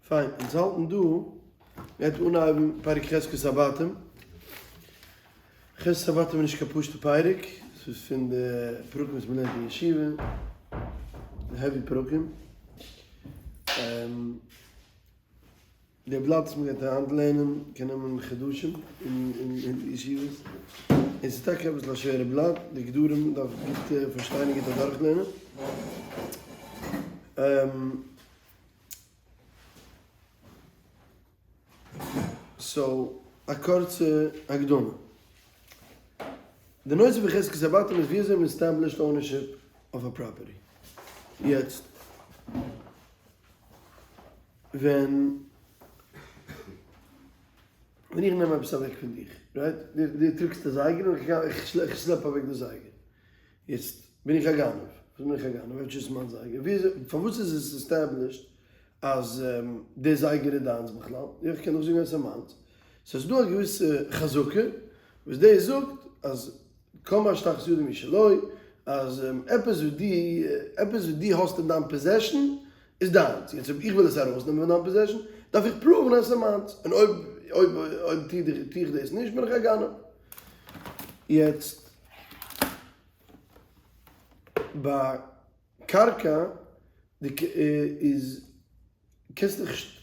פיין, אונז האלטן דא, גייט אנהייבן פרק חזקת הבתים. חזקת הבתים איז נישט קיין פשוט'ע פרק, ס'איז פון די פרקים וואס מ'לערנט אין ישיבה, די heavy פרקים. די בלאט וואס מ'גייט היינט לערנען קען נעמען חדשים אין די ישיבות, און ס'איז טאקע אביסל א שווערע בלאט, די גדרים מ'דארף גוט פארשטיין און גוט אדורכלערנען. so, א קורצע הקדמה. די נושא פון חזקת הבתים איז ווי אזוי מען establish ט ownership אויף א property. יעצט, ווען ווען איך נעם עפעס אוועק פון דיך, right? דו טראגסט א זייגער און איך שלעפ אוועק די זייגער. יעצט בין איך א גנב, וואס בין איך א גנב? אפשר איז מיין זייגער, ווי אזוי, פארוואס איז עס established אז די זייגער איז דיינס בכלל? איך קען דאך זאגן אז עס איז מיינס. סאיז דא א געוויסע חזקה וואס דאס זאגט אז כל מה שתחת ידו הוא שלו, אז עפעס וואס דו, עפעס וואס דו האסט אין דיין possession איז דיינס, יעצט אויב איך וויל עס ארויסנעמען פון דיין possession דארף איך prove ן אז עס איז מיינס, און אויב אויב אויב טו איך דאס נישט בין איך א גנב. יעצט ביי קרקע איז קענסט דיך נישט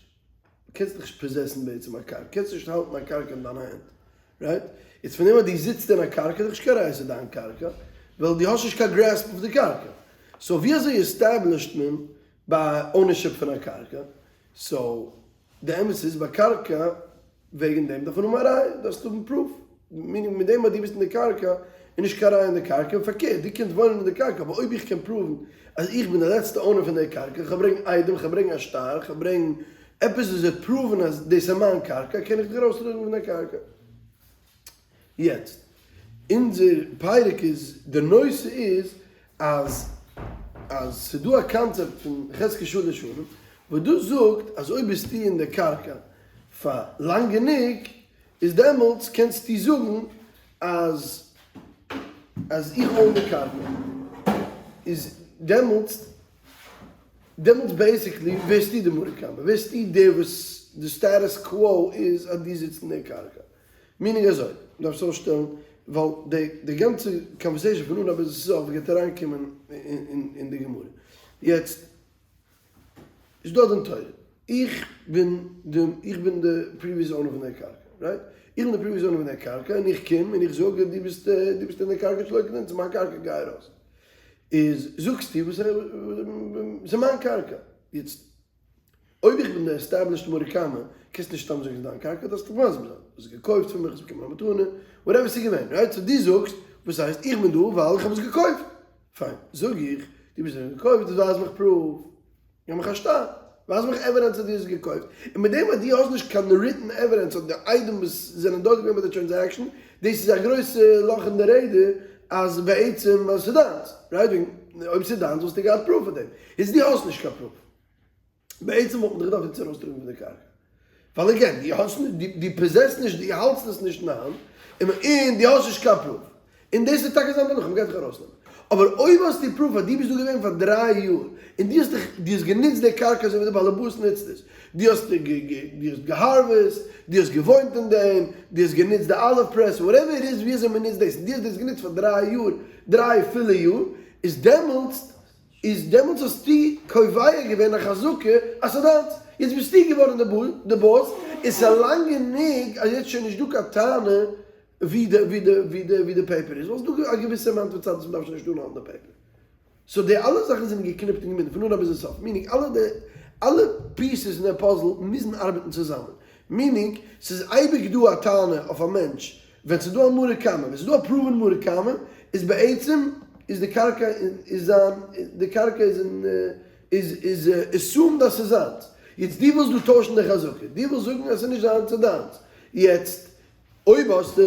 קענסט דיך נישט possess ן בעצם א קרקע, קענסט נישט האלטן א קרקע אין דיינע הענט, right? יעצט פון דעם אז דו זיצט אין א קרקע איז דאך נישט קיין ראיה ס'איז דיין קרקע, ווייל דו האסט נישט קיין grasp אויף די קרקע. so ווי אזוי establish ט מען ביי ownership פון א קרקע? so די אמת איז ביי קרקע וועגן דעם דארף מען האבן א ראיה, דארפסט האבן proof, meaning מיט דעם אז דו ביסט אין די קרקע איז נישט קיין ראיה אין די קרקע, און פארקערט דו קענסט וואוינען אין די קרקע אבער אויב איך קען prove ן אז איך בין די לעצטע owner פון די קרקע, איך ברענג עדים, איך ברענג א שטר, איך ברענג עפעס וואס וועט prove ן אז דאס איז מיין קרקע, קען איך דיך ארויסטראגן פון די קרקע. יעצט, אונזער פרק איז, די נושא איז אז אז ס'דא א קאנצעפט פון חזקת שלש שנים וואס דאס זאגט אז אויב ביסטו אין די קרקע פאר לאנג גענוג איז דעמאלטס קענסטו זאגן אז אז איך own די קרקע איז דעמאלטס דעמאלטס basically ווערסטו די מרא קמא ווערסטו דער וואס די status quo איז אז דו זיצט אין די קרקע. meaning אזוי, מ'דארף עס אויסשטעלן, ווייל די די גאנצע conversation פון אנהייב ביז סוף גייט אריינקומען אין די גמרא. יעצט, איז דא דין תורה, איך בין די איך בין די previous owner פון די קרקע, right? איך בין די previous owner פון די קרקע און איך קום און איך זאג אז דו ביסט דו ביסט אין די קרקע שלא כדין, ס'איז מיין קרקע גיי ארויס. איז זאגסטו וואס ס'איז מיין קרקע. יעצט אויב איך בין די established מרא קמא, קענסטו נישט סתם זאגן ס'איז דיין קרקע, דארפסט דיך מסביר זיין, האסט עס געקויפט פון מיך, האסט באקומען א מתנה, whatever ס'איז געווען, right? so דו זאגסט, וואס הייסט איך בין דא ווייל איך האב עס געקויפט? פיין, זאג איך, דו ביסט דא געקויפט, דאס ווייז מיך proof, גיב מיך א שטר, ווייז מיך evidence אז דו האסט עס געקויפט, און מיט דעם אז דו האסט נישט קיין written evidence אדער די עדים וואס זענען דארט געווען ביי די transaction, דאס איז א גרויסע לאך אין די רעדער אז בעצם אז ס'איז דיינס, right? וועגן אויב ס'איז דיינס וואלסטו געהאט proof פאר דעם, איז דו האסט נישט קיין proof. בעצם וואלט מען דיך געדארפט יעצט ארויסטראגן פון די קרקע. ווייל again, דו האסט נישט, דו possess ט נישט, דו האלטסט עס נישט אין האנט, און דו האסט נישט קיין proof. און דאס וועט טאקע זיין די הלכה, מ'גייט דיך ארויסנעמען. אבער אויב האסטו proof אז דו ביסט דא געווען פאר דריי יאר, און דו האסט דיך, דו האסט גענוצט די קרקע אזוי ווי די באלעבאס נוצט עס, דו האסט דו האסט גע harvest, דו האסט געוואוינט אין דעם, דו האסט גענוצט די olive press, whatever it is ווי אזוי מ'נוצט דאס, און דו האסט דאס גענוצט פאר דריי יאר, דריי פולע יאר, איז דעמאלטס איז דעמאלטס האסטו קובע געווען א חזקה אז ס'איז דיינס, יעצט ביסטו געווארן די boss, און ס'איז לאנג גענוג אז יעצט שוין נישט דא קיין טענה ווי די ווי די ווי די ווי די paper איז, ווייל ס'איז דא א געוויסע amount פון צייט וואס מ'דארף שוין נישט אנהאלטן די paper. so די אלע זאכן זענען געקניפט און געבינדן פון אנהייב ביזן סוף, meaning אלע די אלע pieces אין די פאזל מוזן ארבעטן צוזאמען, meaning ס'איז אייביג דא א טענה אויף א מענטש ווען ס'איז דא א מרא קמא, ווען ס'איז דא א proven מרא קמא, איז בעצם איז די קרקע איז זיין, די קרקע איז אין איז איז assumed אז ס'איז זיינס. יעצט דו ווילסט דא טוישן די חזקה, דו ווילסט זאגן אז ס'איז נישט זיינס ס'איז דיינס. יעצט אויב האסטו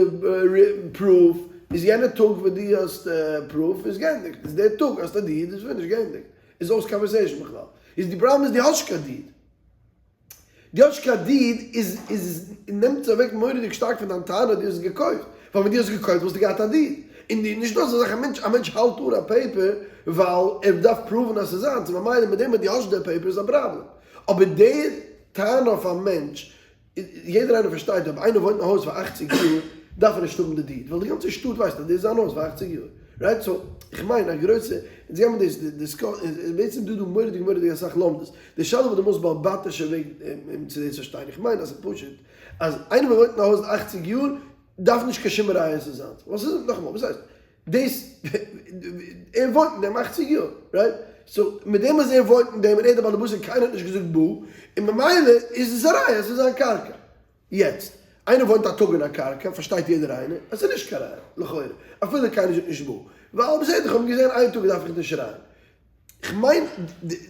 proof איז יענע טאג וואס דו האסט proof איז גענדיגט, איז דער טאג האסטו deed איז finish גענדיגט, איז אויס conversation בכלל. איז די פראבלעם איז דו האסט נישט קיין deed. די האסט קיין deed איז איז נעמט עס אוועק מורא'דיג שטארק פון דיין טענה דו האסט עס געקויפט, ווייל ווען דו האסט געקויפט וואלסטו געהאט א deed, און די נישט דא אזא זאך א מענטש א מענטש האלט אן א paper ווייל ער דארף prove ן אז ס'איז זיינס און ממילא מיט דעם אז דו האסט די paper איז א פראבלעם, אבער די. טענה אויף א מענטש, יעדער איינער פארשטייט אויב איינער וואוינט אין א הויז פאר אכציג יאר דארף ער נישט האבן די deed ווייל די גאנצע שטאט ווייסט אז דאס איז זיין הויז פאר אכציג יאר, right? So איך מיין א גרויסע, אונז גיימער דאס discuss ן, איז בעצם דא דא מורא'דיג מורא'דיג אסאך לומדות, די שאלה וואס די most בעל בתי'שע וועג צו דאס פארשטיין, איך מיין אז ס'איז פשוט אז איינער וואס וואוינט אין א הויז אכציג יאר דארף נישט קיין שום ראיה ס'איז זיינס, ווייל ס'איז, נאכאמאל וואס הייסט? דאס ער וואוינט אין דעם אכציג יאר, right? So מיט דעם אז ער וואוינט אין דעם און ער איז דער בעל הבית און קיינער האט נישט געזאגט בו, און ממילא איז עס א ראיה אז ס'איז זיין קרקע. יעצט, איינער וואוינט א טאג אין א קרקע, פארשטייט יעדער איינער אז ס'איז נישט קיין ראיה, לכאורה, אפילו קיינער זאגט נישט בו, ווייל בסדר איך האב אים געזען איין טאג דארף איך נישט שרייען. כ'מיין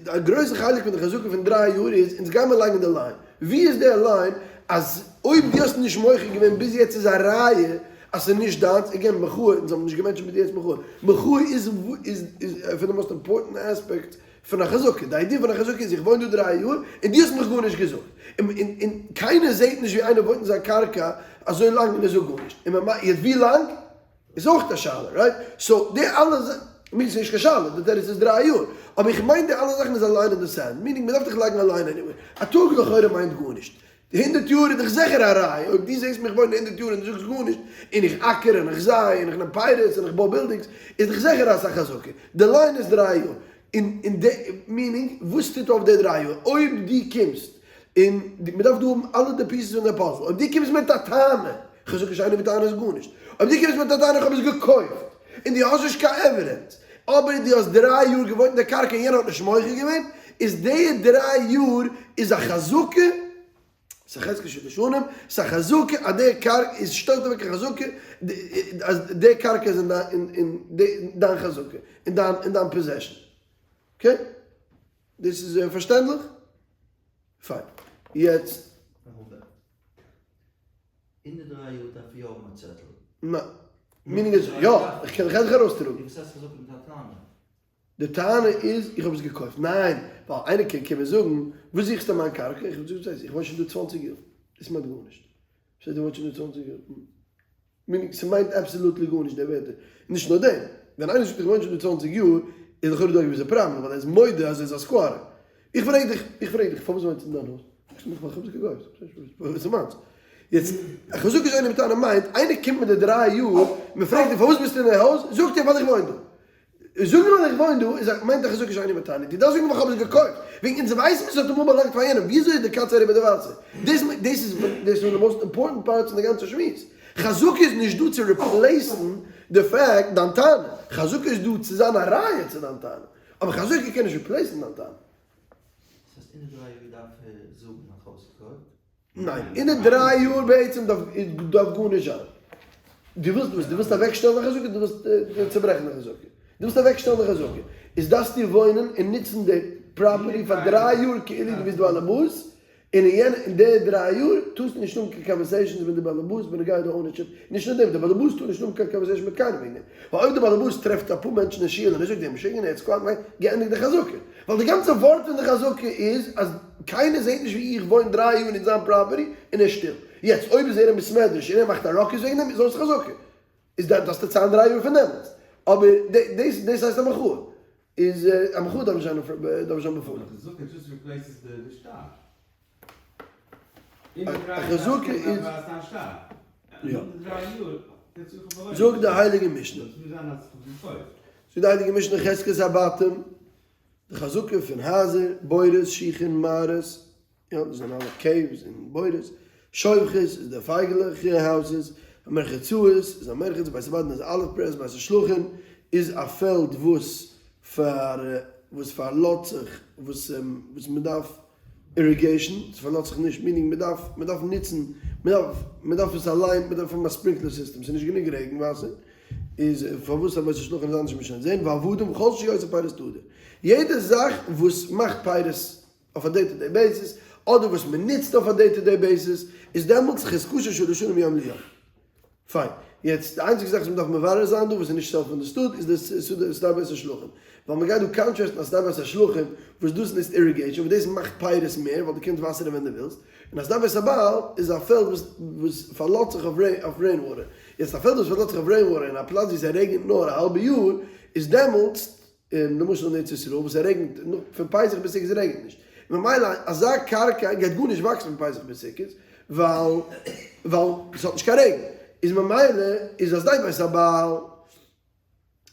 א גרויסע חלק פון די חזקה פון דריי יאר איז אונז גיימער לייגן די line, ווי איז די line אז אויב דו האסט נישט מוחה געווען ביז יעצט איז א ראיה אז ס'איז נישט דיינס, again מחאה, אונז האבן נישט גע mention ט ביז יעצט מחאה, מחאה איז איז איז פון די most important aspect פון א חזקה, די idea פון א חזקה איז איך וואוין דא דריי יאר און דו האסט מיך גארנישט געזאגט, און און קיינער זעט נישט ווי איינער וואוינט אין זיין קרקע אזוי לאנג און ער זאגט גארנישט, און ממילא יעצט ווי לאנג? איז אויך א שאלה, right? So די אלע מיר איז נישט קיין שאלה, די תירוץ איז דריי יאר, אבער איך מיין די אלע זאכן איז א line אין די sand, meaning מ'דארף דאך לייגן א line anyway, א טאג לכאורה מיינט גארנישט, די הונדערט יאר איז דאך זיכער א ראיה, אויב דו זעסט מיך וואוינען הונדערט יאר און דו זאגסט גארנישט, און איך אקער און איך זיי און איך נעם פירות און איך בוי buildings, איז דאך זיכער אז ס'איז א חזקה, די line איז דריי יאר, און און די, meaning וואס טוט אויף די דריי יאר, אויב דו קומסט און מ'דארף דא האבן אלע די pieces פון די puzzle, אויב דו קומסט מיט א טענה, חזקה שאינה בטענה איז גארנישט, אויב דו קומסט מיט א טענה איך האב עס געקויפט, און דו האסט נישט קיין evidence, אבער דו האסט דריי יאר געוואוינט אין די קרקע און יענער האט נישט מוחה געווען, איז די דריי יאר איז א חזקה, ס'איז א חזקה של שנים, ס'איז א חזקה אז די קרקע איז שטעלט אוועק א חזקה אז די קרקע איז אין דיין חזקה, אין דיין possession. Okay? דאס איז פארשטענדליך? פיין. יעצט. אין די דריי יאר דארף יא האבן א צעטל. ניין. meaning איז יא, איך קען דיך ארויסטראגן. וואס הייסט חזקה מיט א טענה? די טענה איז איך האב עס געקויפט. ניין, ווייל איינער קען קומען זאגן, וואס זוכסטו אין מיין קרקע? איך וואלט געזאגט, וואס הייסט? איך וואוין שוין דא צוואנציג יאר. דאס מיינט גארנישט. וואס הייסט דו וואוינסט שוין דא צוואנציג יאר? meaning ס'מיינט absolutely גארנישט די ווערטער. נישט נאר דעם, ווען איינער זאגט איך וואוין שוין דא צוואנציג יאר, איז לכאורה דא א געוויסע פראבלעם, ווייל ער איז מודה אז ער איז א squatter. איך פרעג דיך, איך פרעג דיך, פארוואס וואוינסטו אין דיין הויז? זאגסטו מיך ווייל איך האב עס געקויפט. וואס מיינסטו? יעצט, א חזקה שאינה בטענה מיינט, איינער קומט מיט די דריי יאר, מען פרעגט אים פארוואס ביסטו אין די הויז, זאגט ער ווייל איך וואוין דא. זאגן ווייל איך וואוין דא איז א מיינט א חזקה שאינה בטענה. דו דארפסט זאגן ווייל איך האב עס געקויפט. וועגן אונז ווייסן מיר ס'האט אמאל באלאנגט פאר יענעם. וויאזוי איז די קאץ אריבער די וואסער? דאס דאס איז דאס איז די most important parts פון די גאנצע שמועס. חזקה איז נישט דא צו replace ן די fact דיין טענה. חזקה איז דא צו זיין א ראיה צו דיין טענה. אבער חזקה קען נישט replace ן דיין טענה. דאס הייסט אין די דריי יאר דארף ער זאגן אז כ'האב עס געקויפט? ניין, אין די דריי יאר בעצם דארף דארף גארנישט זיין. דו ווילסט וואס? דו ווילסט אוועקשטעלן די חזקה? דו ווילסט צוברעכן די חזקה? דו ווילסט אוועקשטעלן די חזקה, איז דארפסטו וואוינען און נוצן די property פאר דריי יאר כאילו דו ביסט בעלעבאס, און אין יענע אין די דריי יאר טארסטו נישט האבן קיין conversations מיט די בעלעבאס בנוגע די ownership, נישט נאר דעם, די בעלעבאס טאר נישט האבן קיין conversation מיט קיינעם וועגן דעם, ווייל אויב די בעלעבאס טרעפט אפאר מענטשן אין שול און ער זאגט דעם משוגענער האט squat מיין געענדיגט די חזקה, ווייל די גאנצע ווארט פון די חזקה איז אז קיינער זעט נישט ווי איך וואוין דריי יאר אין זיין property און ער איז שטיל. יעצט אויב איז ער אין בית מדרש און ער מאכט א ruckus וועגן דעם איז אויס חזקה. איז דארפסטו ציילן דריי יאר פון דעמאלטס. אבער דאס דאס הייסט א מחאה. איז א מחאה דארף נישט זיין דארף נישט זיין בפנים. א חזקה just replaces די שטר. א חזקה איז. יא. זאגט די הייליגע משנה. זאגט די הייליגע משנה חזקת הבתים. די חזקה פון הייזער, בורות, שיחין, מערות, יא, דאס זענען אלע caves און בורות, שובכות איז די פייגעלעך houses, המרחצאות איז א מרחץ, בית הבדין איז olive press, בית השלחין איז א פעלד וואס פאר וואס פארלאזט זיך וואס וואס מען דארף irrigation, ס'פארלאזט זיך נישט, meaning מען דארף מען דארף נוצן מען דארף מען דארף עס אליין מען דארף האבן א sprinkler system, ס'איז נישט גענוג רעגן וואסער, איז פארוואס א בית השלחין איז אנדערש מיר שוין זעהן, ועבדים כל שעושה פירות תדיר, יעדע זאך וואס מאכט פירות אויף א day to day basis, אדער וואס מען נוצט אויף א day to day basis, איז דעמאלטס חזקתו של שלש שנים מיום ליום. פיין. יעצט די איינציגע זאך וואס מען דארף מברר זיין דא וואס איז נישט self understood איז די שדה בית השלחין. ווייל מען גייט דא contrast ן א שדה בית השלחין וואס דאס נוצט irrigation וואס דאס מאכט פירות מער ווייל דו קענסט וואסערן ווען דו ווילסט, און א שדה בית הבעל איז א פעלד וואס וואס פארלאזט זיך אויף rain water. יעצט א פעלד וואס פארלאזט זיך אויף rain water אין א פלאץ ווי ס'רעגנט נאר א האלבע יאר איז דעמאלטס למשל אין ארץ ישראל וואס ס'רעגנט נאך פון פסח ביז סוכות רעגנט נישט. ממילא אזא קרקע גייט גארנישט וואקסן פון פסח ביז סוכות, ווייל ווייל ס'האט נישט קיין רעגן, איז ממילא איז א שדה בית הבעל, וועט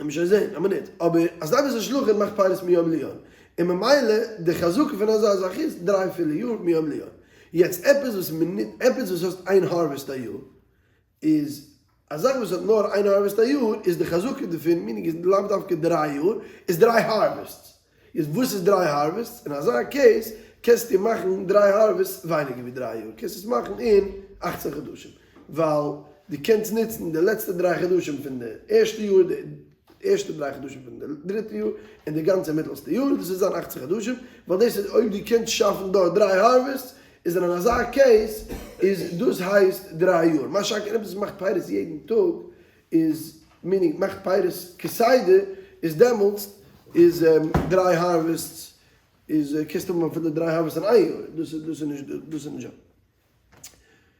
מען שוין זען א מינוט, אבער א שדה בית השלחין מאכט פירות מיום ליום, און ממילא די חזקה פון אזא זאך איז דריי פולע יאר מיום ליום. יעצט עפעס וואס מ'נוצט, עפעס וואס האסט איין harvest א יאר, איז א זאך וואס האט נאר איין harvest א יאר, איז די חזקה דערפון, meaning איז לאו דווקא דריי יאר, איז דריי harvests. איז וואס איז דריי harvests? אין אזא case קענסטו מאכן דריי harvests ווייניגער ווי דריי יאר, קענסט עס מאכן אין אכצען חדשים, ווייל דו קענסט נוצן די לעצטע דריי חדשים פון די ערשטע יאר, די ערשטע דריי חדשים פון די דריטע יאר, און די גאנצע מיטעלסטע יאר, דאס איז זיין אכצען חדשים, ווייל דאס איז אויב דו קענסט שאפן דארט דריי harvests, איז אין אזא case איז דאס הייסט דריי יאר, מה שאין כן עפעס וואס מאכט פירות יעדן טאג איז meaning מאכט פירות כסדר איז דעמאלטס איז דריי harvests איז קענסט האבן אפילו דריי harvests אין איין יאר דאס איז דאס איז נישט דאס איז נישט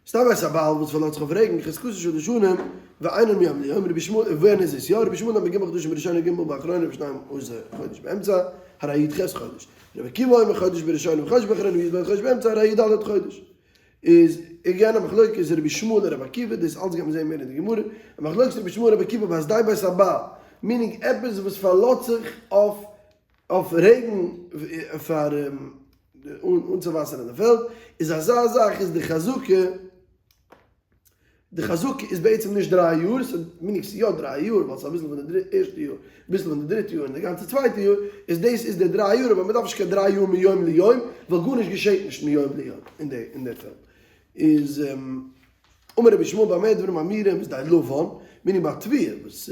סתם ווייסט א בעל וואס פארלאזט זיך אויף רעגן חזקתו של שנים ואינן מיום ליום רבי ישמעאל ווען איז עס יא רבי ישמעאל אמר ג' חדשים בראשונה ג' באחרונה ושנים עשר חודש באמצע הרי י"ח חודש רבי עקיבא אומר חודש בראשונה וחודש באחרונה וי"ב חודש באמצע הרי י"ד חודש איז again א מחלוקת רבי ישמעאל און רבי עקיבא, דאס אלץ גייט מען זעהן מער אין די גמרא, א מחלוקת רבי ישמעאל און רבי עקיבא בשדה בית הבעל, meaning עפעס וואס פארלאזט זיך אויף אויף רעגן פאר אנצואוואסערן די פעלד, איז אזא זאך איז די חזקה, די חזקה איז בעצם נישט דריי יאר, ס'איז meaning ס'איז יא דריי יאר ווייל ס'איז אביסל פון די ערשטע יאר, אביסל פון די דריטע יאר און די גאנצע צווייטע יאר, איז דאס איז די דריי יאר אבער מ'דארף נישט קיין דריי יאר מיום ליום ווייל גארנישט געשעט נישט מיום ליום אין די אין די פעלד. איז אמר רבי ישמעאל במה דברים אמורים בשדה לבן, meaning ביי תבואה וואס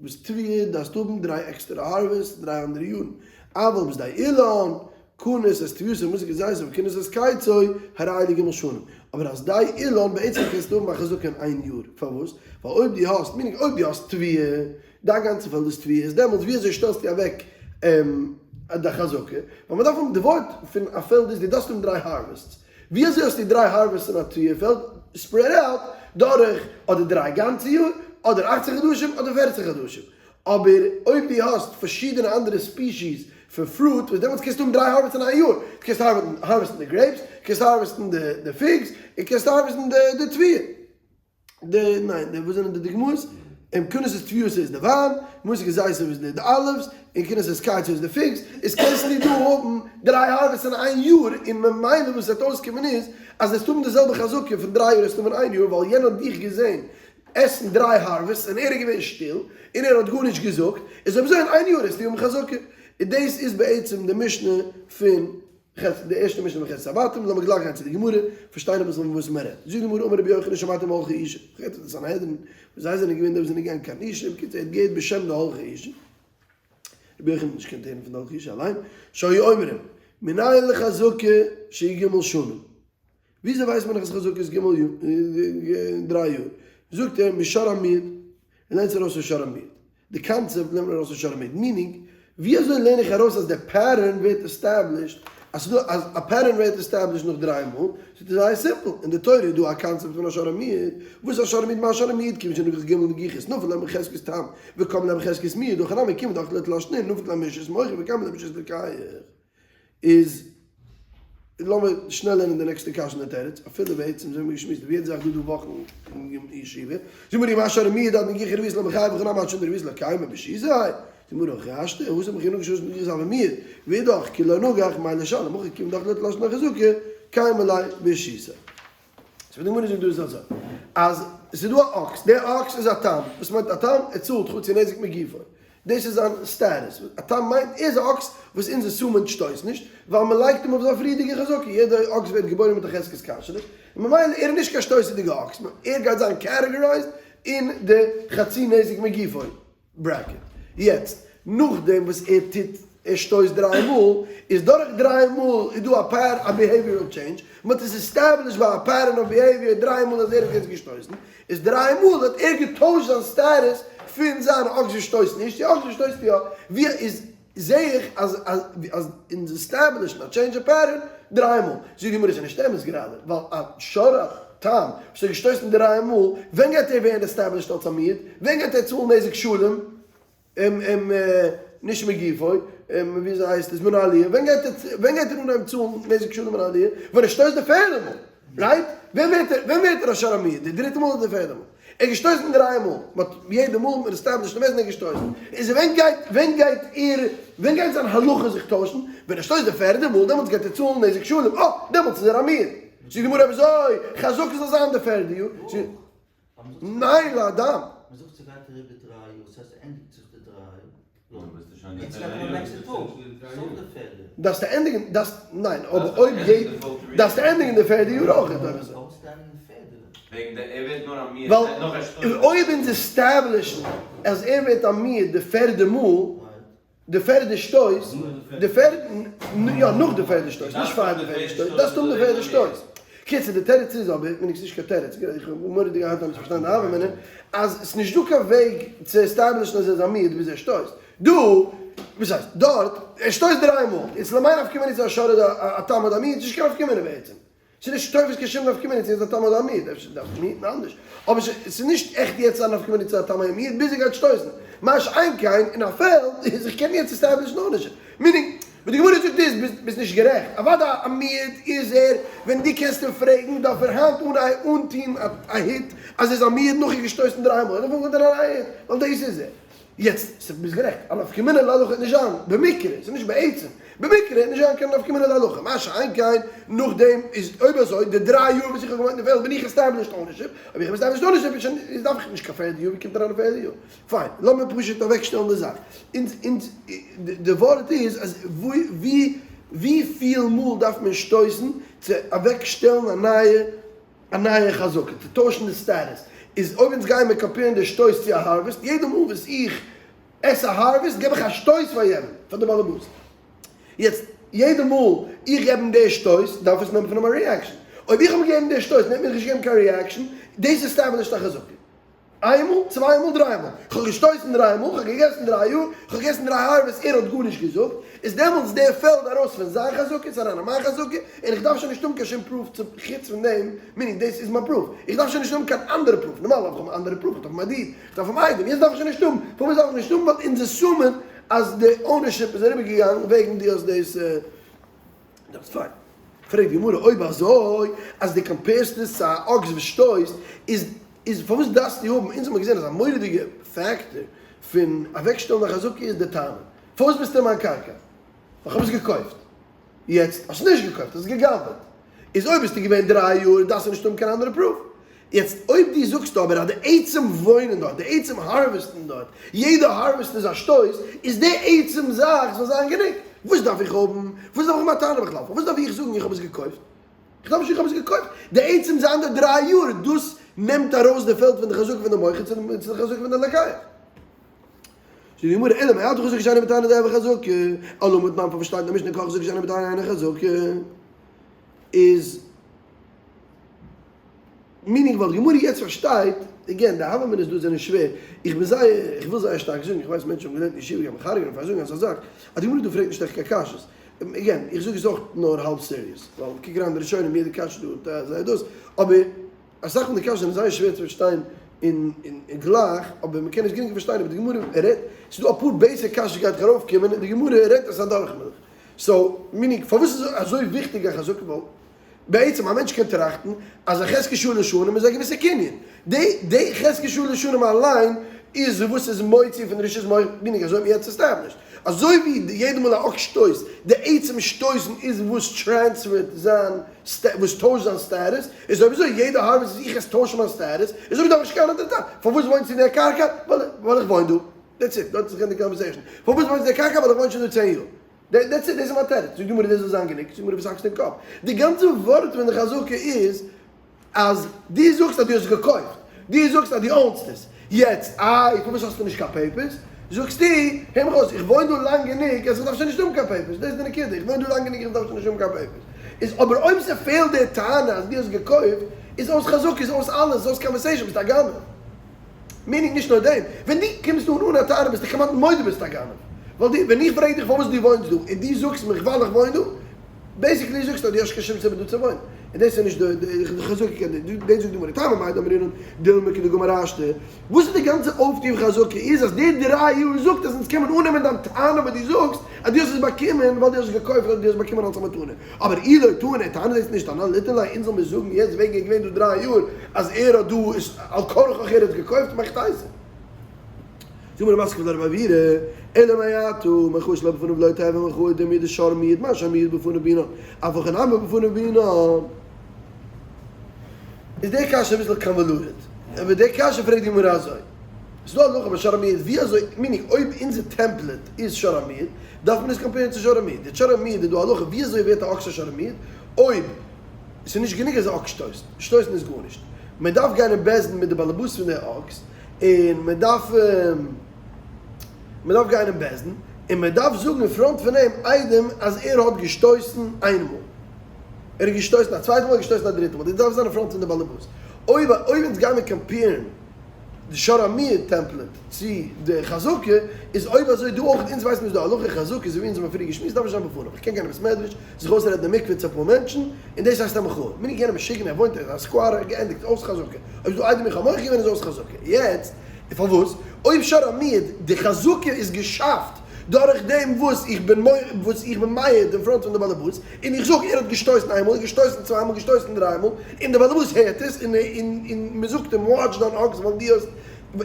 וואס תבואה דארפסטו האבן דריי עקסטערע harvest דריי אנדערע יארן, אבל בשדה אילן, כנס את תבואתו ומסק את זיתו וכנס את קיצו, הרי אלו ג' שנים. אבער אז שדה אילן בעצם קענסטו האבן א חזקה אין איין יאר. פארוואס? ווייל אויב דו האסט, meaning אויב דו האסט תבואה, דיין גאנצע פעלד איז תבואה, איז דעמאלטס ווי אזוי שטעלסטו אוועק די חזקה? ווייל מען דארף האבן, די ווארט פון א פעלד איז דו דארפסט האבן דריי harvests. ווי אזוי האסטו דריי harvests אין א תבואה פעלד? spread out דורך אדער דריי גאנצע יאר, אדער אכצען חדשים, אדער פערצען חדשים. אבער אויב דו האסט פארשידענע אנדערע species פון fruit וואס דעמאלטס קענסטו האבן דריי harvests אין איין יאר, דו קענסט harvest ן די grapes, דו קענסט harvest ן די figs, און קענסט harvest ן די תבואה. די ניין די וואס זענען די דוגמאות? און כנס את תבואתו איז די וויין, ומסיק את זיתו איז די olives, און כנס את קיצו איז די figs, איז קענסטו דא האבן דריי harvests אין איין יאר, און ממילא וואס וועט אויסקומען איז אז וועסט האבן די זעלבע חזקה פון דריי יאר וועסטו האבן אין איין יאר ווייל יענער האט דיך געזען עסן דריי harvests און ער איז געווען שטיל און ער האט גארנישט געזאגט, איז אויב אזוי אין איין יאר וועסטו האבן חזקה. און דאס איז בעצם די משנה פון ח די ערשטע משנה פון חזקת הבתים, לאמיר גלייך גיין צו די גמרא, פארשטיין אביסל פון וואס מען רעדט. זאגט די גמרא אמר רבי יוחנן שמעתי מהולכי אושא, איך רעד פון די סנהדרין, וואס זיי זענען געווען די וואס זענען געגאנגען קיין אושא, בקיצור ער האט געהערט בשם די הולכי אושא, רבי יוחנן האט נישט געקענט הערן פון די הולכי אושא אליין, שהיו אומרים, מנין לחזקה שהיא ג' שנים. וויאזוי ווייסט מען אז חזקה איז ג' יאר, דריי יאר? זאגט ער משור המועד, ער לערנט עס ארויס פון שור המועד. די קאנצעפט לערנט מען ארויס פון שור המועד, meaning, ווי אזוי לערן איך ארויס אז די pattern ווערט established, אז ס'דא אז א pattern ווערט established נאך דריי מאל, זאגט ער זייער simple, אין די תורה איז דא א קאנצעפט פון א שור המועד, וואס איז א שור המועד מה שור המועד כיוון שנגח ג' נגיחות נפל ליה בחזקת תם וקם ליה בחזקת מועד, הכא נמי כיוון דאכלה תלת שנין נפל ליה ברשות מוכר וקם ליה ברשות לוקח. איז לאמיר שנעל לערנען די נעקסטע קשיא און די תירוץ, אפילו בעצם אזוי האבן מיר געשמועסט ווי יעדע זאך דא דא וואכן אין ישיבה, זאג מיר מה שור המועד עד נגיחה רביעית לא מיחייב הכא נמי עד שניה דרביעית לא קיימא ברשותיה, זאג מיר הכי השתא התם וכי נגח שלש נגיחות הוי מועד, ואידך כי לא נגח מאי לא משלם הכא כיון דאכלה תלת שני חזקה קיימא ליה ברשותיה. סאו די גמרא זאגט דא איז אזוי, אז ס'איז דא א אקס, דער אקס איז א תם, וואס מיינט א תם? ער צאלט חצי נזק מגופו, דאס איז זיין status, א תם מיינט ער איז א אקס וואס אונז assume ען שטויסט נישט, ווייל מען לייגט אים אויף זיין פריערדיגע חזקה, יעדע אקס ווערט געבוירן מיט א חזקת כשרות, און ממילא ער איז נישט קיין שטויסעדיגע אקס, נאר ער גייט זיין categorized אין די חצי נזק מגופו. bracket. יעצט, נאכדעם וואס ער טוט, ער שטויסט דריי מאל, איז דורך דריי מאל איז דא א פאר א behavioral change, מען האט עס established ביי א pattern of behavior דריי מאל אז ער האט יעצט געשטויסן, איז דריי מאל האט ער געטוישט זיין status פון זיין אקס וואס שטויסט נישט צו אקס וואס שטויסט יא, ווי איז זעה איך אז אז אז אונז establish ן א change of pattern דריי מאל. זאגט די גמרא ס'איז נישט אמת גראדע, ווייל א שור א תם וואס האט געשטויסן דריי מאל, ווען גייט ער ווערן established אלס א מועד? ווען גייט ער צאלן נזק שלם? נישט מגופו, וויאזוי הייסט עס, מן העליה, ווען גייט ער ווען גייט ער אנהייבן צאלן נזק שלם מן העליה? ווען ער שטויסט די פערדע מאל, right? ווען ווערט ער ווען ווערט ער א שור המועד? די דריטע מאל אדער די פערדע מאל? ער האט געשטויסן דריי מאל, מען האט יעדע מאל מען establish ט און ער געשטויסן, איז ווען גייט ווען גייט ער ווען גייט זיין הלכה זיך טוישן? ווען ער שטויסט די פערדע מאל דעמאלטס גייט ער צאלן נזק שלם, אה דעמאלטס איז ער א מועד. זאגט די גמרא אויב אזוי חזקה זאל זיין די פערדע יאר, ניין לאדם. מען זאגט ס'גייט אריבער דריי יאר, ס'הייסט ס'ענדיגט זיך די דריי, דארפסטו ענדיגן, דארפסט, ניין, אבער אויב יעדע, דארפסטו ענדיגן די פערדע יאר אויך, אויב אזוי. ווייל אויב אונז establish ן אז ער ווערט א מועד די פערדע מאל, די פערדע שטויס, די פערדע, יא נאך די פערדע שטויס, נישט פאר די פערדע שטויס, דארפסט האבן די פערדע שטויס. קיצור די תירוץ איז אבער, מיין איך ס'נישט קיין תירוץ, איך האב מורא'דיג געהאט דאן צו פארשטיין די הוה אמינא, אז ס'נישט דא קיין וועג צו establish ן אז ער איז א מועד ביז ער שטויסט. דא, וואס הייסט, דארט, ער שטויסט דריי מאל, איז למאי נפקא מינה צו א שור אדער א תם אדער א מועד, ס'נישט קיין נפקא מינה בעצם. ס'איז נישט תופס קיין שום נפקא מינה צו ער איז א תם אדער א מועד, אפשר דארף מען היטן אנדערש, אבער ס'איז נישט עכט יעצט א נפקא מינה צו א תם אדער מועד ביז ער גייט שטויסן, מה שאין כן אין א פעלד איז איך קען יעצט establish ן ownership, meaning וואס די גמרא זאגט איז ביסט נישט גערעכט, אוודאי א מועד איז ער, ווען דו קענסט אים פרעגן דארף ער היינט אנטוהן א הוט אז ער איז א מועד נאך ער געשטויסן דריי מאל, ער דארף אנטוהן א נייע הוט ווייל דאס איז ער. יעצט, ס'איז ביסט גערעכט, א נפקא מינה להלכה וועט נישט זיין, במקרה, ס'איז נישט בעצם, במקרה וועט נישט זיין קיין נפקא מינה להלכה, מה שאין כן, נאכדעם איז אויב אזוי, די דריי יאר וואס איך האב געוואוינט אין די פעלד בין איך established ownership, אויב איך האב established ownership איז שוין, איז דארף איך נישט קיין פערדע יאר, ווי קומט אריין א פערדע יאר? פיין, לאמיר פשוט אוועקשטעלן די זאך, אונז, אונז, די ווארט איז אז ווי, ווי פיל מאל דארף מען שטויסן צו אוועקשטעלן א נייע א נייע חזקה צו טוישן די status איז אויב אונז גייען מיר compare ן די שטויס צו א harvest, יעדע מאל וואס איך עס א harvest געב איך א שטויס פאר יענעם, פאר די באלעבאס. יעצט יעדע מאל איך געב אים די שטויס דארף עס נעמען פון אים א reaction. אויב איך האב אים געגעבן די שטויס און ער האט מיר נישט געגעבן קיין reaction, דאס establish ט א חזקה. איין מאל, צוויי מאל, דריי מאל. כ'האב געשטויסן דריי מאל, כ'האב געגעסן דריי יאר, כ'האב געגעסן דריי harvests, ער האט גארנישט געזאגט, איז דעמאלטס דער פעלד ארויס פון זיין חזקה, איז אריין אין מיין חזקה, און איך דארף שוין נישט האבן קיין שום proof צו חוץ פון דעם, meaning דאס איז מיין proof, איך דארף שוין נישט האבן קיין אנדערע proof, נארמאל דארף איך האבן אנדערע proof, איך דארף האבן א deed, איך דארף האבן עדים, יעצט דארף איך שוין נישט האבן, פארוואס דארף איך נישט האבן, ווייל אונז assume ען אז די ownership איז אריבערגעגאנגען וועגן דו האסט דאס. דאס פיין. פרעגט די גמרא אויב אזוי אז די compare סט עס צו א אקס וואס שטויסט איז איז פארוואס דארפסטו האבן, אונז האבן געזען אז א מורא'דיגע factor פון אוועקשטעלן א חזקה איז די טענה פארוואס ביסטו אין מיין קרקע? ווייל כ'האב עס געקויפט. יעצט האסט נישט געקויפט האסט גע'גנב'עט. איז אויב ביסטו געווען דריי יאר דארפסטו נישט האבן קיין אנדערע proof. יעצט אויב דו זאגסט אבער אז די עצם וואוינען דארט, די עצם harvest ן דארט, יעדע harvest איז א שטויס, איז די עצם זאך זאל זיין גענוג. וואס דארף איך האבן? וואס דארף איך האבן א טענה בכלל? פארוואס דארף איך זאגן איך האב עס געקויפט? איך דארף נישט איך האב עס געקויפט. די עצם זיין דארט דריי יאר, דאס נעמט ארויס די פעלד פון די חזקה פון די מוכר צו די חזקה פון די לוקח. זאגט די גמרא, אלא מעתה חזקה שאינה בטענה דהויא חזקה, אלא אמר תנן פארוואס שטייט אין די משנה כל חזקה שאינה בטענה אינה חזקה? איז. meaning ווייל די גמרא יעצט פארשטייט, again די הוה אמינא'ס דא זענען שווער, איך בין זייער, איך וויל זייער שטארק זאגן, איך ווייס מענטשן האבן געלערנט אין ישיבה גייען מיך הרג'נען פאר זאגן אזא זאך, אז די גמרא דא פרעגט נישט עכט קיין קשיות, again איך זאג עס אויך נאר האלב serious, ווייל קוק אריין די ראשונים יעדע קשיא דא האט זייער דאס, אבער אסאך פון די קשיות זענען זייער שווער צו פארשטיין און גלייך, אבער מען קען עס גרינגער פארשטיין אבער די גמרא רעדט, ס'איז דא אפאר basic קשיות גייט דאך ארויפקומען און די גמרא רעדט עס אדורך מיט דיך, so meaning פארוואס איז אזוי וויכטיג א חזקה ווייל בעצם א מענטש קען טראכטן אז א חזקת שלש שנים איז א געוויסע קנין. די די חזקת שלש שנים אליין איז וואס איז מוציא פון רשות מוכר, meaning אזוי האט מען יעצט established. אזוי ווי יעדע מאל א אקס שטויסט, די עצם שטויסן איז וואס transfer ט זיין וואס טוישט זיין status, איז אויב אזוי יעדע harvest וואס איך עס טוישן מיין status, איז אויב דארף איך נישט קיין אנדערע טעם. פארוואס וואוינסטו אין דער קרקע? ווייל איך וואוין דא. That's it. דארט איז גענדיגט conversation. פארוואס וואוינסטו אין דער קרקע? ווייל איך וואוין שוין דא צען יאר. That's it, דאס איז מיין תירוץ. זאגט די גמרא דאס זאל זיין גענוג, זאגט די גמרא וואס האקסטו אין קאפ? די גאנצע ווארט פון די חזקה איז אז דו זאגסט אז דו האסט געקויפט, דו זאגסט אז דו own סט עס, יעצט איי פארוואס האסטו נישט קיין papers? זאגסטו, הער מיך אויס, איך וואוין דא לאנג גענוג אז איך דארף שוין נישט האבן קיין papers, דאס איז די נקודה, איך וואוין דא לאנג גענוג איך דארף שוין נישט האבן קיין papers. איז אבער אויב ס'פעלט די טענה אז דו האסט געקויפט, איז אויס חזקה, איז אויס אלעס, איז אויס conversation, ביסט א גנב. Meaning נישט נאר דעם, ווען דו קומסט אן אן א טענה ביסטו כמעט מודה ביסט א גנב, ווייל דו, ווען איך פרעג דיך פארוואס דו וואוינסט דא און דו זאגסט מיך ווייל איך וואוין דא, basically זאגסטו אז דו האסט קיין שום סיבה דא צו וואוינען. און דאס איז נישט די חזקה קען דאס זאגט די גמרא טעמא מאי דאמרינן דילמא כדגמר השתא וואס איז די גאנצע אויפטו פון חזקה איז אז די דריי יאר זאגט אז אונז קען מען אננעמען דיין טענה וואס דו זאגסט אז דו האסט עס באקומען ווייל דו האסט עס געקויפט אדער דו האסט באקומען אלס א מתנה אבער אי לא טענה טענה דאס נישט אנן ליתן ליה אונז זאל מיר זאגן יעצט וועגן ער איז געווען דא דריי יאר אז ער האט דא על כרחך ער האט עס געקויפט מאכט אייזן. זאג מיר מתקיף לה רב עוירא, אלא מעתה, מחאה שלא בפניו לא תהוי מחאה דומיא דשור מועד, מה שור מועד בפניו בעינן, אף הכי נמי בפניו בעינן. איז די קשיא אביסל convoluted, אבער די קשיא פרעגט די גמרא אזוי, ס'איז דא א הלכה ביי שור המועד ווי אזוי, meaning אויב אונזער template איז שור המועד, דארף מען עס compare ן צו שור המועד, די שור המועד איז דא א הלכה ווי אזוי ווערט א אקס א שור המועד, אויב ס'איז נישט גענוג אז א אקס שטויסט, שטויסן איז גארנישט, מען דארף גיין אין בית דין מיט די באלעבאס פון די אקס, און מען דארף מען דארף גיין אין בית דין און מען דארף זאגן אין front פון אים עדים אז ער האט געשטויסן איין מאל, ער האט געשטויסן א צווייטע מאל, ער האט געשטויסן א דריטע מאל, דאס דארף זיין אין front פון די באלעבאס. אויב אויב אונז גיימיר compare ן די שור המועד template צו די חזקה, איז אויב אזוי דא אויך, אונז ווייסן נישט די הלכה חזקה אזוי ווי אונז האבן פריער געשמועסט דארף נישט זיין בפניו, איך קען גיין אין בית מדרש זיך אויסרעדן אין מקווה צו אפאר מענטשן, און דאס הייסט א מחאה. מיני יענער משוגענער ער וואוינט אין א squatter, געענדיגט, אויס חזקה. אויב איז דא עדים איך האב מוחה געווען איז אויס חזקה. יעצט, פארוואס? אויב שור המועד, די חזקה איז געשאפט דורך דעם וואס איך בין וואס איך בין מעיד אין front פון די באלעבאס, און איך זאג ער האט געשטויסן איין מאל, געשטויסן צוויי מאל, געשטויסן דריי מאל, און די באלעבאס הערט עס, און און מען זאגט אים watch דיין אקס ווייל דו האסט,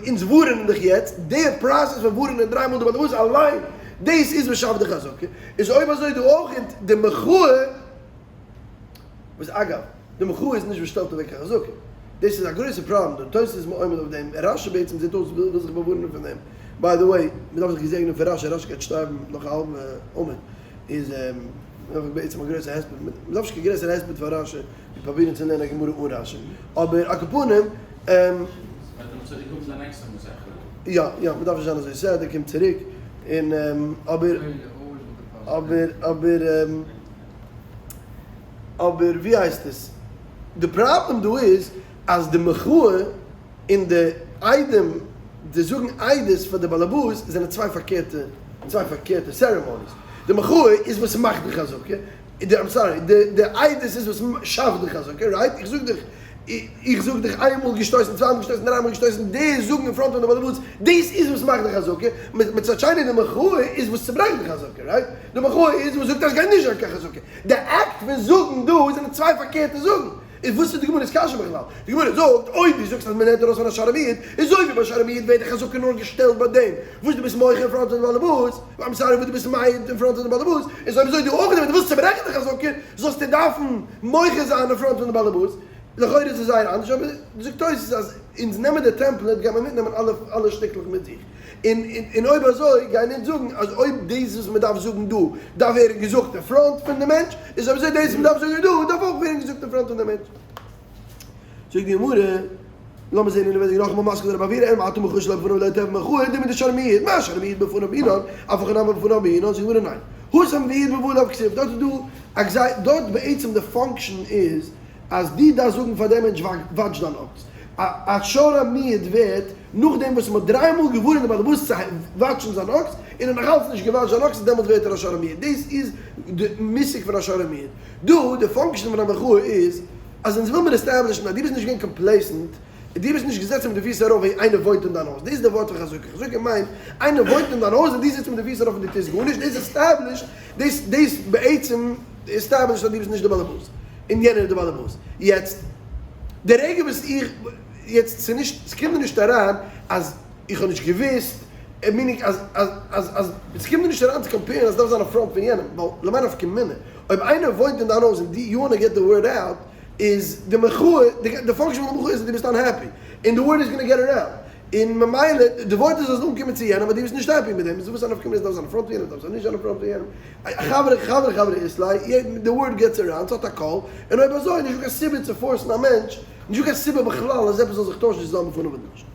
אונז ווארענען דיך יעצט, די process פון ווארענען דריי מאל די באלעבאס אליין, דאס איז וואס שאפט די חזקה. איז אויב אזוי דא אויך די מחאה, וואס אגב, די מחאה איז נישט וואס שטעלט אוועק א חזקה, דאס איז א גרויסע פראבלעם דא, תוס' איז מעומד אויף דעם, רשי בעצם זעט אויס וויל זיך באווארענען פון דעם, by the way, מען דארף זיך געזעגענען פון רשי, רשי גייט שטארבן נאך א האלבע עמוד, איז בעצם א גרויסע הספד, מען דארף נישט קיין גרעסערע הספד פאר רשי ווי פרובירן צו לערנען א גמרא אן רשי, אבער על כל פנים. יא יא, מען דארף נישט זיין אזוי sad, ער קומט צוריק, און אבער אבער אבער אבער ווי הייסט עס, די פראבלעם דא איז אז די מחאה און די עדים, די זאגן עדות פאר די באלעבאס זענען צוויי פארקערטע צוויי פארקערטע ceremonies, די מחאה איז וואס מאכט די חזקה, די I'm sorry, די די עדות איז וואס שאפט די חזקה, right? איך זאג דיך, איך זאג דיך איין מאל געשטויסן, צוויי מאל געשטויסן, דריי מאל געשטויסן, די זאגן אין front פון די באלעבאס, דאס איז וואס מאכט די חזקה, מצד שני די מחאה איז וואס צוברעכט די חזקה, right? די מחאה איז וואס זאגט אז סגייט נישט זיין קיין חזקה, די אקט פון זאגן דא זענען צוויי פארקערטע זאגן. איז וואס איז די גמרא'ס קשיא בכלל? די גמרא זאגט, אויב דו זאגסט אז מען נעמט ארויס פון א שור המועד, איז אזוי ווי ביי שור המועד ווערט די חזקה נאר געשטעלט ביי דעם וואס דו ביסט מוחה אין front פון די בעלעבאס, I'm sorry וואס דו ביסט מעיד אין front פון די בעלעבאס, איז אויב אזוי דא אויך ווען דו ווילסט צוברעכן די חזקה זאלסטו דארפן מוחה זיין אין front פון די בעלעבאס, לכאורה איז עס זייער אנדערש אבער זאגט תוס' אז אונז נעמען די template גייט מען מיטנעמען אלע אלע שטיקלעך מיט זיך. און און אויב אזוי גייען אונז זאגן אז אויב דאס וואס מען דארף זאגן דא דארף ווערן געזאגט אין front פון די מענטש, איז אויב אזוי דאס וואס מען דארף זאגן דא דארף אויך ווערן געזאגט אין front פון די מענטש. זאגט די גמרא, לאמיר זען אינעווייניג נאכאמאל מתקיף לה רב עוירא אלא מעתה מחאה שלא בפניו לא תיהוי מחאה דומיא דשור המועד, מה שור המועד בפניו בעינן, אף הכי נמי בפניו בעינן, זאגט די גמרא ניין, התם והעיד בבעליו כתיב, דארט איז דא א גזירה, דארט בעצם די function איז אז דו דארפסט זאגן פאר דעם מענטש watch דיין אקס, א שור המועד ווערט נאכדעם וואס מ'האט דריי מאל געווארענט דעם באלעבאס צו וואטשן זיין אקס, און ער האט נאכאלץ נישט געוואטשט זיין אקס, דעמאלטס ווערט ער א שור המועד. דאס איז די מושג פון א שור המועד. דא, די function פון א מחאה איז, אז אונז וויל מיר establish ן אז דו ביסט נישט געווען complacent, און דו ביסט נישט געזעצן מיט די פיס ארויף ווי איינער וואוינט אין דיין הויז. דאס איז די ווארט פון חזקה. חזקה מיינט, איינער וואוינט אין דיין הויז און דו זיצט מיט די פיס ארויף און דו טוסט גארנישט, דאס established, דאס דאס בעצם established אז דו ביסט נישט די באלעבאס, און יענער איז די באלעבאס. יעצט, די רגע וואס איך. יעצט ס'איז נישט, ס'קומט מיר נישט אריין אז איך האב נישט געוואוסט, meaning אז אז אז אז ס'קומט מיר נישט אריין צו compare ן אז ס'דארף זיין א front פון יענעם, ווייל למאי נפקא מינה, אויב איינער וואוינט אין דיין הויז און דו you wanna get the word out, איז די מחאה, די function פון די מחאה איז אז דו ביסט unhappy, און די word איז gonna get around, און ממילא די ווארט איז אז אנקומען צו יענעם אז דו ביסט נישט happy מיט דעם, איז וואס א נפקא מינה ס'דארף זיין א front פון יענעם, דארף זיין נישט זיין א front פון יענעם, חברה חברה חברה אית ליה, די word gets around, ס'האט א קול, און אויב אזוי איז נישטא קיין סיבה צו force ן א מענטש נישטא קיין סיבה בכלל אז עפעס זאל זיך טוישן צו זיין בפניו אדער נישט.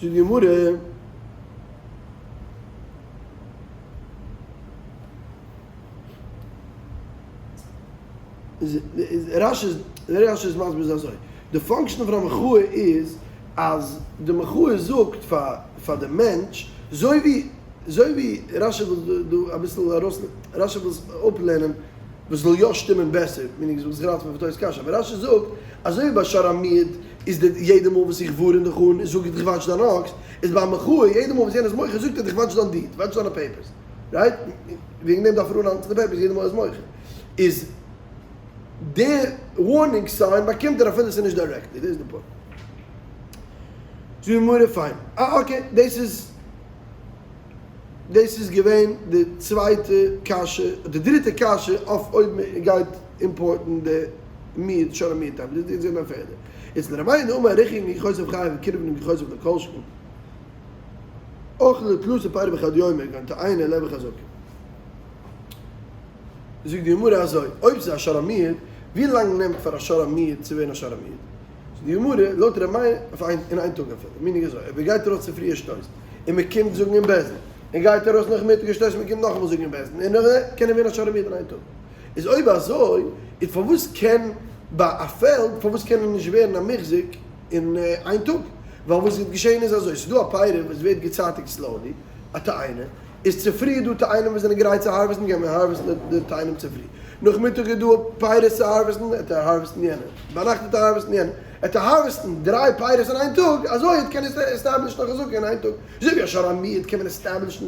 זאגט די גמרא. רשי רשי איז מסביר אזוי, די function פון א מחאה איז אז די מחאה זאגט פאר פאר די מענטש, אזוי ווי אזוי ווי רשי וויל דא אביסל ארויס רשי וויל אפלערנען. וואס זאל יא שטימען בעסער, meaning זאל זיך ראטעווען פון תוס' קשיא, אבער רשי זאגט, אזוי ווי ביי שור המועד איז די יעדע מאל וואס איך ווארען דיך אן זאג איך דיך watch דיין אקס, איז ביי מחאה יעדע מאל וואס יענער איז מוחה זאגט ער דיך watch דיין deed, watch דיינע papers, right? וועגן דעם דארף ער אנהאלטן צו די papers יעדע מאל ער איז מוחה. איז די warning sign באקומט ער אפילו ס'איז נישט directly, דאס איז די point. זאגט די גמרא פיין. אה okay, דאס איז דאס איז געווען די צווייטע קשיא, די דריטע קשיא אויף אויב מען גייט אימפארטן די מועד שור המועד time, דאס איז געווען פערדע. יעצט לר' מאיר דאמר ריחוק נגיחותיו חייב וקירוב נגיחותיו לא כל שכן. אכלה תלתא פירי בחד יומא כגון תאנה ליהוי חזקה. זאגט די גמרא אזוי, אויב ס'איז א שור המועד, ווי לאנג נעמט פאר א שור המועד צו ווערן א שור המועד? זאגט די גמרא, לויט ר' מאיר, אויף איין, אין איין טאג אפילו, meaning אזוי, אויב ער גייט ארויס צופרי ער שטויסט, און מען קומט זאגן אין בית דין, און גייט ארויס נאכמיטאג ער שטויסט און מען קומט נאכאמאל זאגן אין בית דין, און נאך קען ער ווערן א שור המועד אין איין טאג. איז אויב אזוי, איז פארוואס קען ביי א פעלד, פארוואס קען ער נישט ווערן א מוחזק אין איין טאג? ווייל וואס גייט געשען איז אזוי, ס'איז דא א פירא וואס ווערט געצייטיגט slowly, א תאנה, איז צופרי איז דא תאנים וואס זענען גרייט צו הארוועסטן גייט מען הארוועסטן די תאנים צופרי, נאכמיטאג איז דא פירות צו הארוועסטן וועט ער הארוועסטן יענע, ביינאכט וועט ער הארוועסטן יענע, וועט ער הארוועסטן דריי פירות אין איין טאג, אזוי האט קען ער עסטעבלישן א חזקה אין איין טאג, אזוי ווי א שור המועד קען מען עסטעבלישן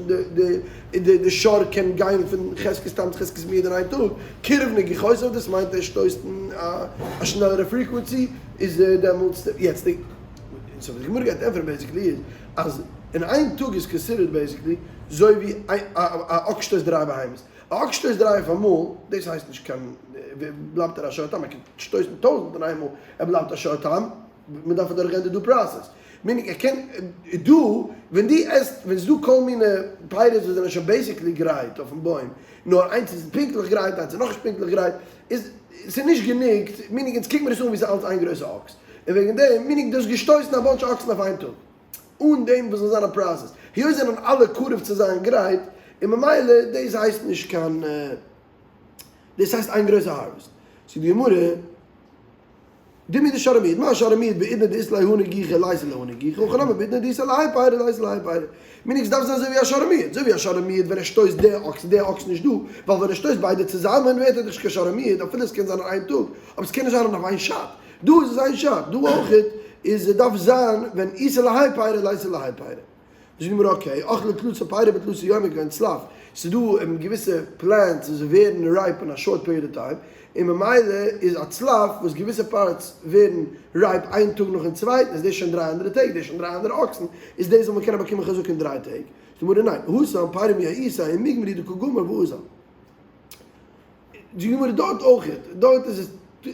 די די שור קען גיין פון חזקת תם צו חזקת מועד אין איין טאג, קירוב נגיחותיו דאס מיינט ער שטויסט אין א שנעלערע frequency איז דעמאלטס יעצט די so וואס די גמרא גייט ענטפערן basically איז אז אין איין טאג איז considered basically זוי ווי א אקס שטויסט דריי בהמות, א אקס שטויסט דריי אויף אמאל, דאס הייסט נישט קיין בלייבט ער א שור תם, ער קען שטויסן טויזענט אין איין מאל, ער בלייבט א שור תם, מען דארף אדורך גיין די due process, meaning ער קען דא ווען דו עסט ווען ס'איז דא כל מיני פירות וואס זענען שוין basically גרייט אויפן בוים, נאר איינס איז פונקטליך גרייט איינס איז נאכנישט פונקטליך גרייט, איז ס'איז נישט גענוג, meaning אונז קוק מיר עס אן ווי ס'איז אלץ איין גרויסע אקס, און וועגן דעם meaning דו האסט געשטויסן א bunch אקסן אויף איין טאג. אן דעם וואס זאל זיין א process, היות זענען אלע קרוב צו זיין גרייט, און ממילא דאס הייסט נישט קיין, דאס הייסט איין גרויסע harvest. זאגט די גמרא, דומיא דשור המועד, מה שור המועד בעידנא דאית ליה הא נגיחא ליתא ליה הא נגיחא, הכא נמי בעידנא דאיתא להאי פירא ליתא להאי פירא. meaning ס'דארף זיין אזוי ווי א שור המועד, אזוי ווי א שור המועד ווען ער שטויסט די אקס איז די אקס נישט דא, ווייל ווען ער שטויסט ביידע צוזאמען ווערט ער דאך נישט קיין שור המועד אפילו עס קען זיין אין איין טאג, אבער ס'קען נישט זיין אויף איין shot. דא איז עס איין shot, דא אויכעט איז דארף זיין ווען איתא להאי פירא ליתא להאי פירא. זאגט די גמרא okay, אכלה תלתא פירי בתלתא יומי כגון צלף, ס'איז דא געוויסע plants וואס ווערן ripe אין א short period of time, און ממילא איז א צלף וואס געוויסע parts ווערן ripe איין טאג נאכן צווייטן איז דאס שוין דריי אנדערע טעג, דאס שוין דריי אנדערע אקסן, איז דאס זאל מען קענען באקומען חזקה אין דריי טעג? זאגט די גמרא ניין, התם פירא מיהא איתיה ומיגמר הוא דקא גמר ואזיל. די גמרא דארט אויכעט, דארט איז עס,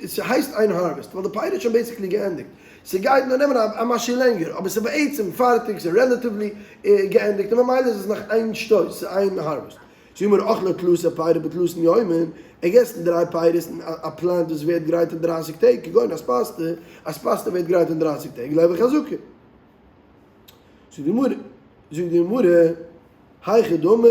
ס'הייסט איין harvest, ווייל די פירות איז שוין basically געענדיגט, ס'גייט נאר נעמען א משהו לענגער, אבער ס'איז בעצם פארטיג, ס'איז relatively געענדיגט, און ממילא איז עס נאך איין שטויס, ס'איז איין harvest. זאגט די גמרא אכלה תלתא פירי בתלתין יומין, ער געסן דריי פירות אין א plant וואס ווערט גרייט אין דרייסיג טעג, כגון אספסתא, אספסתא ווערט גרייט אין דרייסיג טעג, ליהוי חזקה. זאגט די גמרא, זאגט די גמרא, היכי דמי,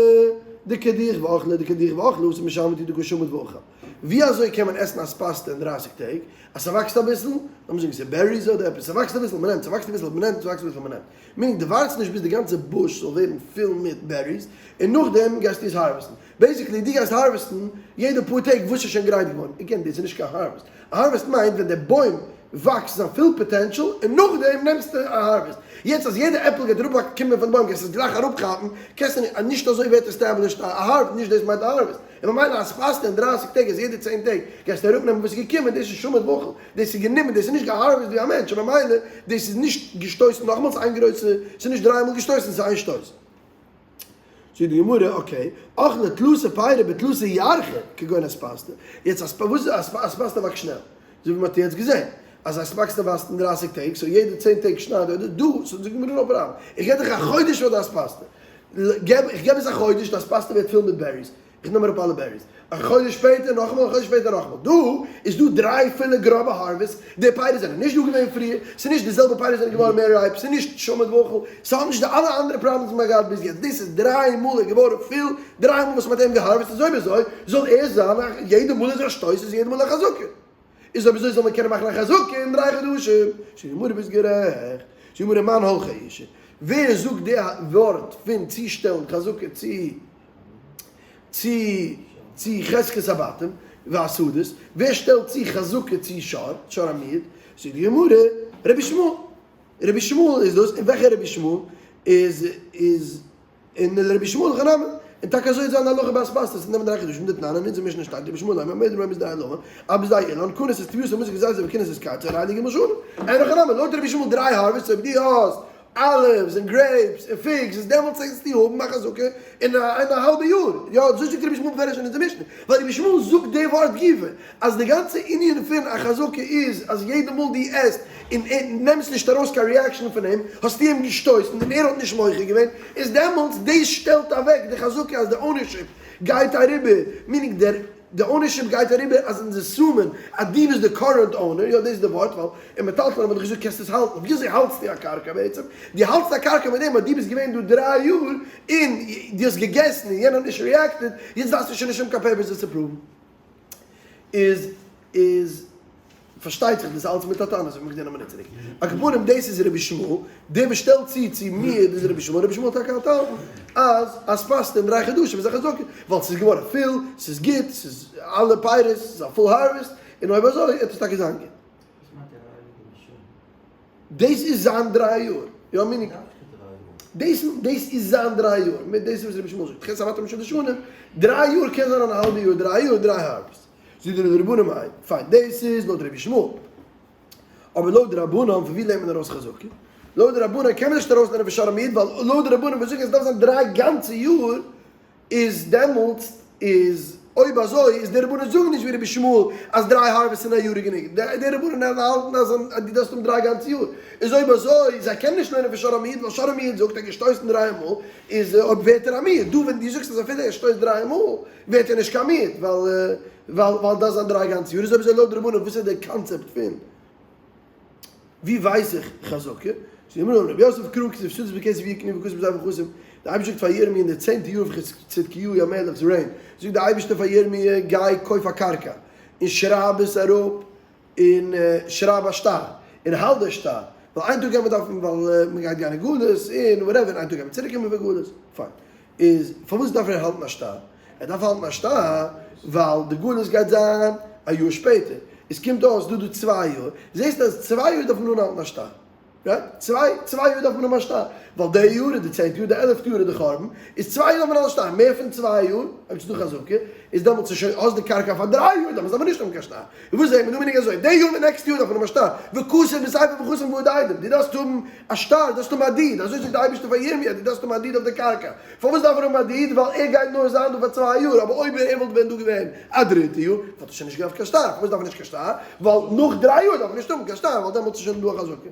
דקדיח ואכלה דקדיח ואכלה התם משמט הוא דקא שמיט ואכיל. ווי אזוי קען מען עסן אספסתא אין דרייסיג טעג? אז ס'וואקסט אביסל, לאמיר זאגן ס'איז berries אדער עפעס, ס'וואקסט אביסל מ'נעמט, ס'וואקסט אביסל מ'נעמט, ס'וואקסט אביסל מ'נעמט. meaning דו ווארטסט נישט ביז די גאנצע bush זאל ווערן פול מיט berries, און נאכדעם גייסטו עס הארוועסטן. basically דו גייסט הארוועסטן יעדע פאר טעג וואס איז שוין גרייט געווארן. again, דאס איז נישט קיין harvest. א harvest מיינט ווען דער בוים וואקסט זיין full potential און נאכדעם נעמסטו א harvest. יעצט אז יעדע עפל גייט אראפ קומען פון די בוים גייסטו עס גלייך אראפכאפן, קענסטו נישט, נישט אזוי ווערט established א harvest, נישט דאס מיינט א harvest. און ממילא אז פאסטן אין דרייסיג טעג אז יעדע צען טעג גייסטו אראפנעמען וואס איז געקומען, דאס איז שמט ואכל, דאס איז גענומען, דאס איז נישט געהארוועסט ווי א מענטש, און ממילא דאס איז נישט געשטויסן נאכאמאל, ס'איז איין גרויסע, ס'איז נישט דריי מאל געשטויסן, ס'איז איין שטויס. זאגט די גמרא, okay, אכלה תלתא פירי בתלתא ירחי, כגון אספסתא, יעצט אספ, וואס איז אספסתא וואקסט שנעל, אזוי ווי מ'האט יעצט געזען, אז אספסתא וואקסט אין דרייסיג טעג, so יעדע צען טעג שניידט ער, דא, so זאגט די גמרא no problem, איך געב דיך א חודש פאר די אספסתא, געב, איך געב עס א חודש, די אספסתא ווערט פול מיט berries, איך נעם אראפ אלע berries. א חודש שפעטער נאכאמאל, א חודש שפעטער נאכאמאל. דא איז דא דריי פולע גראבע harvest, די פירות זענען נישט דא געווען פריער, ס'איז נישט די זעלבע פירות זענען געווארן מער ripe, ס'איז נישט שמט ואכל, ס'האט נישט די אלע אנדערע problems וואס מ'האט געהאט ביז יעצט, דאס איז דריי מאל איז געווארן פול, דריי מאל וואס מ'האט אים געהארוועסט, איז אויב אזוי זאל ער זיין א, יעדע מאל איז א שטויס איז יעדע מאל א חזקה. איז אויב אזוי זאל מען קענען מאכן א חזקה אין דריי חדשים. זאגט די גמרא ביסט גערעכט. זאגט די גמרא מאן הולכי אישי, ווער זאגט די ווארט פון צושטעלן חזקה צו צו צו חזקת הבתים? והשדות, ווער שטעלט צו חזקה צו שור, שור המועד, זאגט די גמרא, רבי ישמעאל, רבי ישמעאל איז דאס, און וועלכע רבי ישמעאל איז איז און רבי ישמעאל הכי נמי, און טאקע אזוי איז זיין הלכה באספסתות אין דעם דריי חדשים דתנן אין אונזער משנה שטייט רבי ישמעאל אומר מועד רבי משדה הלכה אבער בשדה אילן קנס את תבואתו ומסק את זיתו וקנס את קצו הרי אלו ג' שנים אין הכי נמי לויט רבי ישמעאל דריי harvest אויב דו האסט olives און grapes און figs איז דעמאלטס קענסטו האבן א חזקה אין א האלבע יאר, יא אזוי זאגט רבי ישמעאל בפירוש אין אונזער משנה, ווייל רבי ישמעאל זאגט די ווארט גופא אז די גאנצע ענין פון א חזקה איז אז יעדע מאל דו עסט און נעמסט נישט ארויס קיין reaction פון אים האסטו אים געשטויסן און ער האט נישט מוחה געווען איז דעמאלטס דאס שטעלט אוועק די חזקה אז די ownership גייט אריבער, meaning דער. די ownership גייט אריבער אז אונז assume ען אז דו ביסט די current owner, יא דאס איז די ווארט, ווייל אין מטלטלין האט מען דאך געזאגט קענסט עס האלטן, וויאזוי האלטסטו א קרקע בעצם? דו האלטסט א קרקע מיט דעם אז דו ביסט געווען דא דריי יאר און דו האסט געגעסן און יענער האט נישט reacted, יעצט דארפסטו שוין נישט האבן קיין papers עס צו prove ן. איז איז. פארשטייט זיך דאס אלץ מיט א טענה, אזוי ווי מ'האט געזען א מינוט צוריק. על כל פנים דאס איז רבי ישמעאל, דער וואס שטעלט צו צו מיר דאס איז רבי ישמעאל, רבי ישמעאל האט טאקע געהאלטן אז אספסתא אין דריי חדשים איז א חזקה, ווייל ס'איז געווארן פול, ס'איז גוט, ס'איז אלע פירות, ס'איז א full harvest, און אויב אזוי וועט עס טאקע זיין גוט. וואס מיינט ער הייליגע משנה? דאס איז זיין דריי יאר. יא meaning. דאס דאס איז זיין דריי יאר. מיט דאס איז וואס רבי ישמעאל זאגט. חסר אבער משנה שנים, דריי יאר קען זיין אן האלבע יאר, דריי יאר, דריי harvest. זאגט די רבנן מאי, פיין דאס איז לויט רבי ישמעאל. אבער לויט די רבנן פון ווי לערנט מען ארויס חזקה? לויט די רבנן קען מען נישט ארויסלערנען פון שור המועד ווייל לויט די רבנן וואס זאגן עס דארף זיין דריי גאנצע יאר איז דעמאלטס איז אויב אזוי איז די רבנן זאגן נישט ווי רבי ישמעאל אז דריי harvest אין א יאר איז גענוג, די רבנן האלטן אז דו דארפסט האבן דריי גאנצע יאר, איז אויב אזוי זיי קענען נישט לערנען פון שור המועד ווייל שור המועד זאגט ער געשטויסן דריי מאל איז אויב ווערט ער א מועד, דא ווען דו זאגסט אז אפילו ער שטויסט דריי מאל ווערט ער נישט קיין מועד ווייל ווייל ווייל דארף זיין דריי גאנצע יאר, איז אויב אזוי לויט די רבנן וואס איז די קאנצעפט פון ווי ווייס איך חזקה? זאגט די גמרא, רב יוסף קרא כתיב שדות בכסף יקנו וכתוב בספר חתום, די אייבערשטער זאגט פאר ירמי' אין די צענטע יאר פון צדקיהו המלך'ס reign, זאגט די אייבערשטער פאר ירמי' גיי קויף א קרקע און שרייב עס אראפ און שרייב א שטר און האלט די שטר, ווייל איין טאג גייט מען דארפן ווייל מען גייט גיין אין גלות און whatever און איין טאג גייט מען צוריק קומען פון גלות, פיין. איז פארוואס דארף ער האלטן א שטר? ער דארף האלטן א שטר ווייל די גלות גייט זיין א יאר שפעטער, עס קומט אויס דא דא צוויי יאר, זעסט אז צוויי יאר דארף מען אנהאלטן א שטר, right? צוויי צוויי יאר דארף מען האבן א שטר, ווייל די יאר איז די צענטע יאר, די עלעפטע יאר איז די חורבן, איז צוויי יאר דארף מען האלטן שטר, מער פון צוויי יאר, אויב ס'איז דא חזקה, איז דעמאלטס איז שוין האסט די קרקע פאר דריי יאר, דעמאלטס דארף מען נישט האבן קיין שטר. און וואס זעט מען דא? meaning אזוי, די יאר מיט next יאר דארף מען האבן א שטר, וכתוב בספר וחתום ועוד עדים, דו דארפסט האבן א שטר, דו דארפסט האבן א deed, אזוי זאגט די אייבערשטער פאר ירמי' אז דו דארפסט האבן א deed אויף די קרקע, פארוואס דארף ער האבן א deed? ווייל ער גייט נאר זיין דא פאר צוויי יאר, אבער אויב ער וואלט ווען דא געווען א דריטע יאר, וואלט ער שוין נישט געדארפט קיין שטר, פארוואס דארף ער נישט קיין שטר? ווייל נאך דריי יאר דארף ער נישט האבן קיין שטר, ווייל דעמאלטס איז שוין דא א חזקה.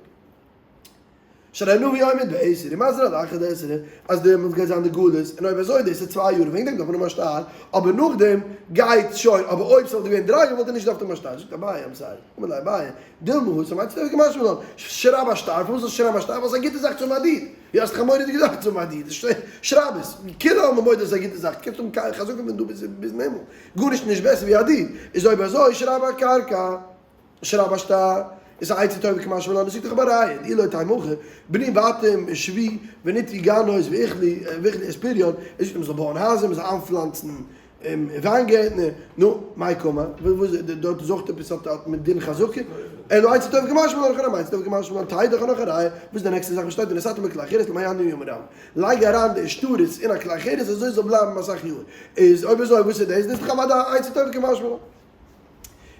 שהרי הנביא עומד בעשר ומזהיר על אחד עשר, אז דעמאלטס גייט זיין די גלות, און אויב אזוי דאס איז צוויי יאר וועגן דעם דארף מען האבן א שטר, אבער נאכדעם גייט שוין, אבער אויב ס'וואלט געווען דריי יאר וואלט ער נישט געדארפט האבן א שטר, זאגט אביי, I'm sorry, אמר ליה אביי, דילמא התם עצה טובה קמשמע לן, שרייב א שטר, פארוואס זאלסטו שרייבן א שטר, ווייל ס'איז א גוטע זאך צו האבן א deed, יא האסט דאך א מורא'דיגע זאך צו האבן א deed, שרייב עס, כולי עלמא מודה ס'איז א גוטע זאך, קענסט האבן חזקה פון דא ביזן הימל, גארנישט איז נישט בעסער ווי א deed, איז אויב אזוי שרייב א קרקע. שרייב א שטר, איז א עצה טובה קמשמע לן, עס ליגט דאך ביי ראיה, דאי לא תהא הכי, בנו בתים ושבו ונטעו גנות ואכלו את פריין, ער זאגט מען זאל בויען הייזער, מען זאל איינפלאנצן וויינגערטנער, נו, מאי קאמר, וואס דארט איז אויך עפעס האט מיט דין חזקה, אלא עצה טובה קמשמע לן, הכא נמי עצה טובה קמשמע לן, תדע נאך א ראיה, וואס איז די נעקסטע זאך וואס שטייט ונתתם בכלי חרס למען ימים רבים, לייג אריין די שטרות אין א כלי חרס אזוי זאל בלייבן אסאך יאר, איז אויב אזוי וואס איז דאס, דאס איז דאך אוודאי עצה טובה קמשמע לן.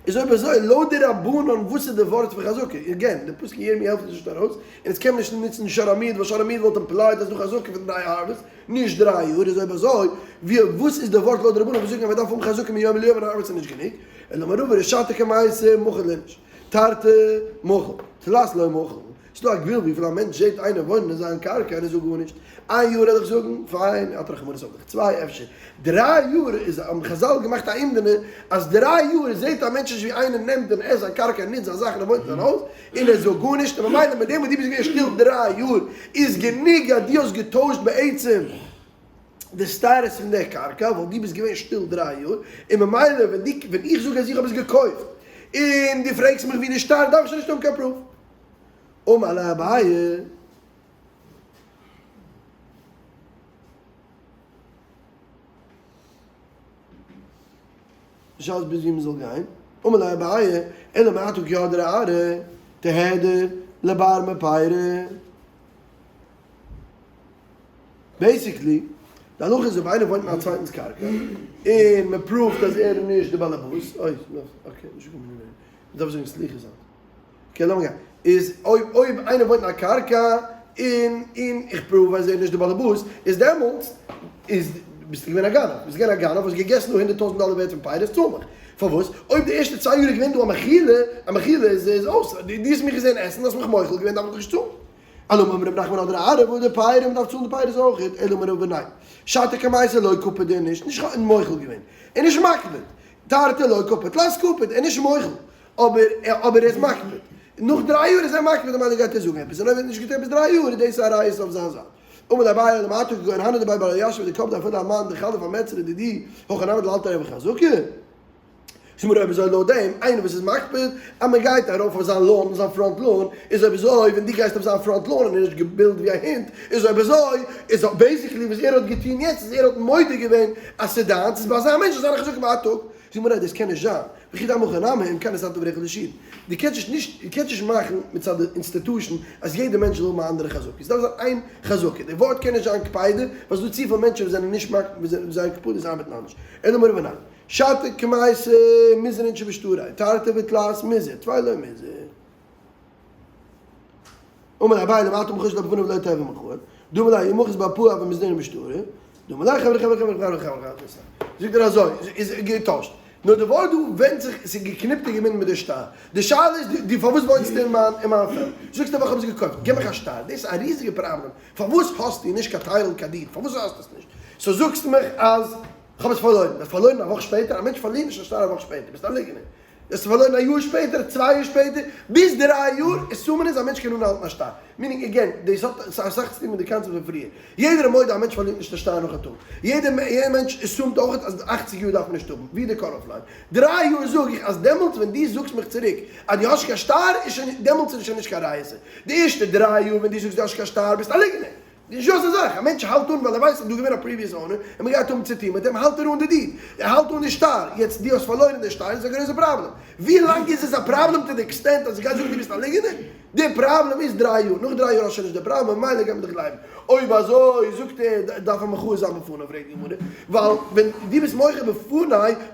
איז אויב אזוי לויט די רבנן וואס איז די ווארט פון חזקה? again, די פסוק אין ירמי' העלפט אונז נישט ארויס, און עס קען מען נישט נוצן שור המועד ווייל שור המועד וואלט implied אז דא חזקה פון דריי harvest, נישט דריי יאר, איז אויב אזוי ווי וואס איז די ווארט לויט די רבנן וואס זאגן אז מען דארף האבן חזקה מיום ליום און harvest איז נישט גענוג? אלא אמר רבא רישתא קמייתא מחיל איניש, תרתי מחיל, תלת לא מחיל. ס'דא א גבול וויפיל א מענטש זעט איינער וואוינען אין זיין קרקע און ער זאגט גארנישט. איין יאר וועל איך זאגן, פיין, האט רחמנות אויף דיך. צוויי אפשר. דריי יאר איז האבן חזל געמאכט א אומדנא אז דריי יאר זעט א מענטש נישט ווי איינער נעמט און עסט זיין קרקע און נוצט זיין זאכן און וואוינט אין זיין הויז און ער זאגט גארנישט און ממילא מיט דעם וואס דו ביסט געווען שטיל דריי יאר איז גענוג אז דו האסט געטוישט בעצם די status פון דער קרקע ווייל דו ביסט געווען שטיל דריי יאר און ממילא ווען דו ווען איך זאג אז איך האב עס געקויפט און דו פרעגסט מיך ווי די שטר דארף איך שוין נישט האבן קיין proof. אמר ליה אביי. די שאלה איז ביז ווי מ'זאל גיין. אמר ליה אביי, אלא מעתה כי הדרא ארעא, תהדר לבר מפירי. בעיסיקלי, די הלכה איז אויב איינער וואוינט אין א צווייטנס קרקע, און מען פראווט אז ער איז נישט די באלעבאס, אוי, okay, נישט געקומען אין מ'דארף זאגן סליחות היינט. okay לאמיר גיין. איז אויב אויב איינער וואוינט אין א קרקע און און איך prove אז ער איז נישט די באלעבאס, איז דעמאלטס איז ביסטו געווען א גנב, ביסט געווען א גנב האסט געגעסן דא הונדערט טויזנט דאלער ווערט פון פירות, צאל מיך. פארוואס? אויב די ערשטע צוויי יאר איז געווען דא א מחילה, א מחילה איז איז אויס, דו האסט מיך געזען עסן, האסט מיך מוחל געווען דארף איך דיך נישט צאלן. אלא אמר רב נחמן הדרא ארעא והדר פירי, מ'דארף צאלן די פירות אויך, אלא אמר רבא ניין. שעתא קמייתא לא קפיד ער נישט, נישט מוחל געווען, ער איז נישט מקפיד, תרתי לא קפיד, תלת קפיד, ער איז נישט מוחל, אבער אבער ער איז מקפיד. נאך דריי יאר איז ער מקפיד ממילא גייט ער זאגן עפעס, און אויב ער האט נישט געטון ביז דריי יאר איז דאס א ראיה אויף זיין זייט. אמר ליה אביי אלא מעתה כגון הני דבי בר אלישיב דקפדי אפילו אמאן דחליף אמצרא דידי הכי נמי דלאלתר הויא חזקה. זאג מיר אויב אזוי לויט דעם איינער וואס איז מקפיד אז מען גייט ארויף אויף זיין lawn זיין front lawn איז אויב אזוי ווען דו גייסט אויף זיין front lawn און ער איז נישט געבילט ווי א הונט איז אויב אזוי איז basically וואס ער האט געטון יעצט איז ער האט מודה געווען אז ס'איז דיינס איז ביי אזא מענטש איז זיין חזקה ביי א טאג זאג מיר דאס קען נישט זיין, וכי תימא הכי נמי אם כן נתת דבריך לשיעורין. דו קענסט נישט נישט דו קענסט נישט מאכן מצד די institution אז יעדע מענטש זאל האבן א אנדערע חזקה, עס דארף זיין איין חזקה, די ווארט קען נישט זיין קפידה ווייל ס'דא צופיל מענטשן וואס זענען נישט מקפיד וואס זענען זייער קפידות ארבעטן אנדערש, אלא אמר רבא ניין, שעתא קמייתא מזהר אינשי בשטרי, תרתי ותלת מזהר, טפי לא מזהר. אמר אביי אלא מעתה מחאה שלא בפניו לא תהוי מחאה, דאמר ליה אי מחית באפאי הוה מזדהרנא בשטרי, דאמר ליה חברי חברי חברי חברי חברי חברי זאגט ער אזוי, איז געטוישט. נאר די ווארט דא ווענדט זיך, ס'איז געקניפט און געבינדן מיט די שטר. די שאלה איז, דו פארוואס וואוינסטו אין מיין אין מיין פעלד? זאגסטו ווייל כ'האב עס געקויפט. גיב מיך א שטר. דאס איז א ריזיגע פראבלעם. פארוואס האסטו נישט קיין title קיין deed? פארוואס האסטו עס נישט? so זאגסטו מיך אז כ'האב עס פארלוירן. האסט פארלוירן א וואך שפעטער? א מענטש פארלירט נישט א שטר א וואך שפעטער. ביסט א ליגנער. האסט פארלוירן א יאר שפעטער, צוויי יאר שפעטער, ביז דריי יאר, assume מען איז א מענטש קען אנהאלטן א שטר. meaning again, דאס האט אסאך צוטון מיט די קאנצעפט פון פריער. יעדער איז מודה א מענטש פארלירט נישט א שטר נאך א טאג. יעדער מענטש assume ט אויך אז אכציג יאר דארף מען נישט האבן, ווי די cut off line. דריי יאר זאג איך אז דעמאלטס ווען דו זאגסט מיך צוריק אז דו האסט נישט קיין שטר איז שוין דעמאלטס איז שוין נישט קיין ריעותא. די ערשטע דריי יאר ווען דו זאגסט דו האסט נישט קיין שטר ביסטו א ליגנער. נישט דא אזא זאך, א מענטש האלט אן ווייל ער ווייסט אז דא איז געווען א previous owner און מען גייט האבן צוטון מיט אים, האלט ער אן די deed, ער האלט אן די שטר, יעצט דו האסט פארלוירן די שטר איז א גרויסע פראבלעם, ווי לאנג איז עס א פראבלעם to the extent אז איך גיי זאגן דו ביסט א ליגענער? די פראבלעם איז דריי יאר, נאך דריי יאר האסט שוין נישט די פראבלעם ממילא גייט מען דיך גלייבן, אויב אזוי זאגט ער דארף א מחאה זיין בפניו פרעגט די גמרא, ווייל ווען דו ביסט מוחה בפני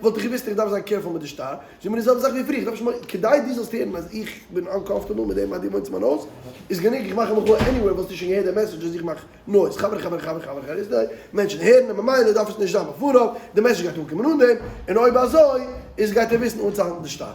וואלט איך געוויסט איך דארף זיין careful מיט די שטר, זאג מיר די זעלבע זאך ווי פריער, איך דארף נישט כדי דו זאלסט הערן אז איך בין uncomfortable מיט דעם אז דו וואוינסט אין מיין הויז, איז גענוג איך מאך א מחאה anyway וואלסטו שוין געהערט די message אז איך מאך noise, חברה חברה חברה חברה חברה איז די מענטשן הערן און ממילא דארף עס נישט זיין בפניו, די message גייט אנקומען אן דעם, און אויב אזוי איז גייט ער וויסן אנצוהאלטן די שטר.